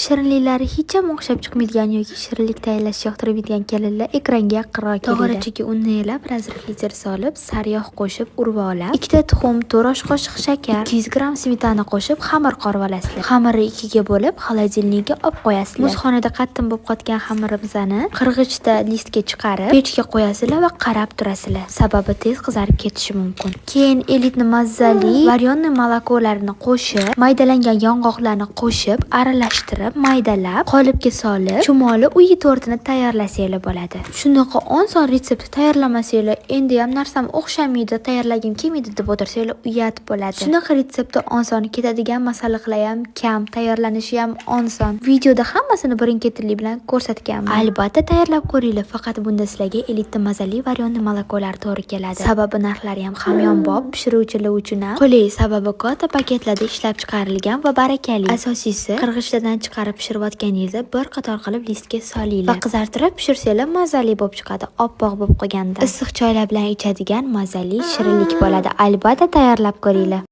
Shirinliklari hech ham o'xshab chiqmaydigan yoki shirinlik tayyorlashni yoqtirmaydigan kelinlar ekranga yaqinroq kelinglar. Tog'orachaga unni elab, разрыхлитель solib, sariyog' qo'shib urib, 2 ta tuxum, 4 osh qoshiq shakar, 200 gramm smetana qo'shib xamir qorib olasizlar. Xamirni ikiga bo'lib, холодильник ka olib qo'yasizlar. Muzxonada qattiq bo'lib qotgan xamirimizni qirg'ichda listga chiqarib, pechga qo'yasizlar va qarab turasizlar. Sababi tez qizarib ketishi mumkin. Keyin elitni mazzali варёный молоко larni qo'shib, maydalangan yong'oqlarni qo'shib, aralashtirib, maydalab, qolipga solib, chumoli uyi tortini tayyorlasanglar bo'ladi. Shunaqa oson retseptni tayyorlamasanglar, endi ham narsam o'xshamaydi, tayyorlagim kelmaydi deb o'tirsanglar, uyat bo'ladi. Shunaqa retseptda oson ketadigan masalliqlar ham kam, tayyorlanishi ham oson. Videoda hammasini birin-ketinlik bilan ko'rsatganman. Albatta tayyorlab ko'ringlar, faqat bunda sizlarga elitni mazali варёный молоко lar to'g'ri keladi. Sababi narxlari ham hamyonbop, pishiruvchilar uchun ham qulay, sababi katta paketlarda ishlab chiqarilgan va barakali. Asosiysi, qirg'ichlardan chiqarib pishirayotganingizda bir qator qilib listga solinglar va qizartirib pishirsanglar, mazali bo'lib chiqadi, oppoq bo'lib qolganda. Issiq choylar bilan ichadigan mazali shirinlik bo'ladi. Albatta tayyorlab ko'ringlar.